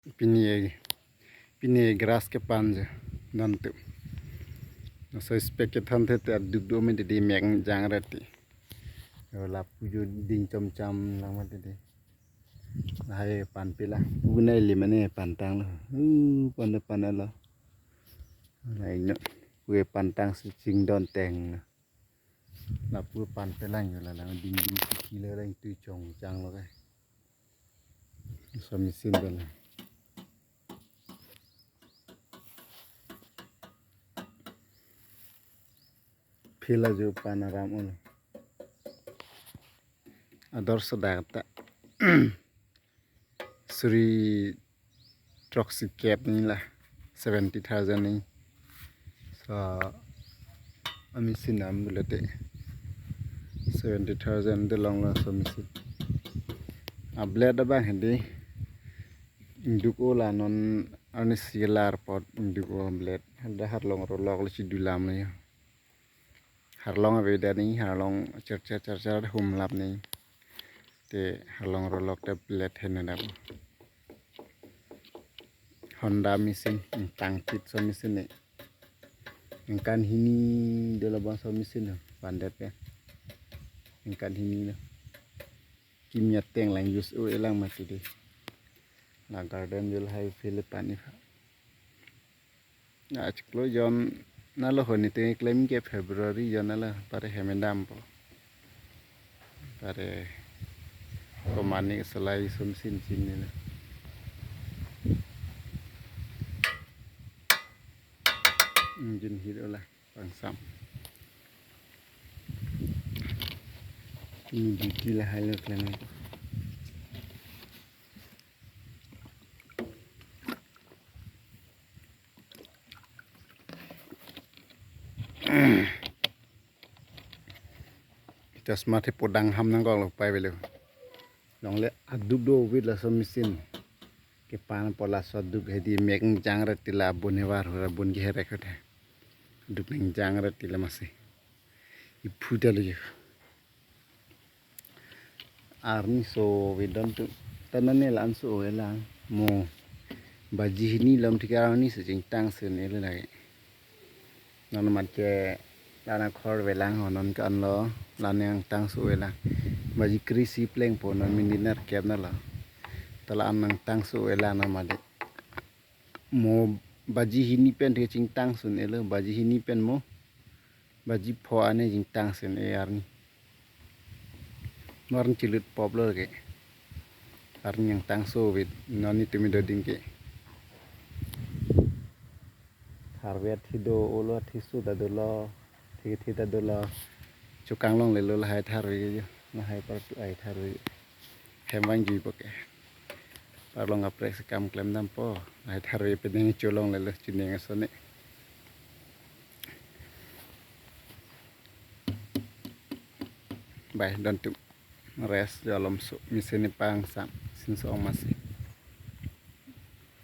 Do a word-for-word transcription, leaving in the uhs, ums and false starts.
Pini, pini grass kepan je, non tu. Laso spec kethon the te aduk do me didi mek jang rati. Yo lapu jo ding chom cham lang ma didi. Lahai pan pila. Pu neli mane pantang lo. Uh, pan pan lo. Lahai no. Pu pantang si chingdon teng. Lapu pan pelang yo lalang ding ding si kilo lang tu chong chang lo kai. Laso machine pala. Phila jo pan aram olo. Ador sodak ta. Suri throksi kep ni la, seventy thousand ni. So, a machine am bulate seventy thousand de long laso machine. A blade abang hedi ingduk o la non arni silar pot ingduk o blade. Hada harlong rolok lo chidulam lo yo. Harlong ave dani, harlong cher cher cher cher humlap ni. Te harlong rolok te blade hena dap. Honda machine, tangtit so machine ni. Ingkan hini dolo bang so machine no, pandet ya. Ingkan hini lo. Kimia teng lang use o elang mati de. La garden jo lahai phile pani pha. Achiklo jon nalo honi te klem ke February jon nalo pare hemedam po. Pare komani selai sum sin sin ni na. Engine hit ola pangsam. Ini duty lahai lo klem. Kita smart he podang ham nangkok lo pai velo. Longle aduk do vit laso machine. Kepan po laso aduk hedi mek jang rati la bun hevar hura bun ke herek hura. Aduk nang jang rati la masi. Iphu ta lo yo. Arni so-ve don tu. Tanane la-an so-ve lang. Mo. Baji hini lom thik arni si chingtang si ne le lagi. Non mat ke la-an akhor ve lang ho non ke-an lo. La-an nangtang so-ve lang. Baji kre-isi pleng po non mindi nerkep na lo. Ta la-an nangtang so-ve lang non mati. Mo baji hini pen thik chingtang si ne lo. Baji hini pen mo. Baji pho ane chingtang si ne arni. Arni chilut pop lo ke. Arni nangtang so-ve non ni tumi doding ke. Tharve athi do-o lo, athi su ta dolo, athi athi ta dolo. Chokang longle lo lahai tharve ke jo. Lahai par tu ai tharve. Hem vangji po ke. Parlong kaprek si kam klem dam po. Lahai tharve penang cholongle lo chining asone. Bai don tu. Rest jo lom so. Machine ni pangsam. Sinso ong masi.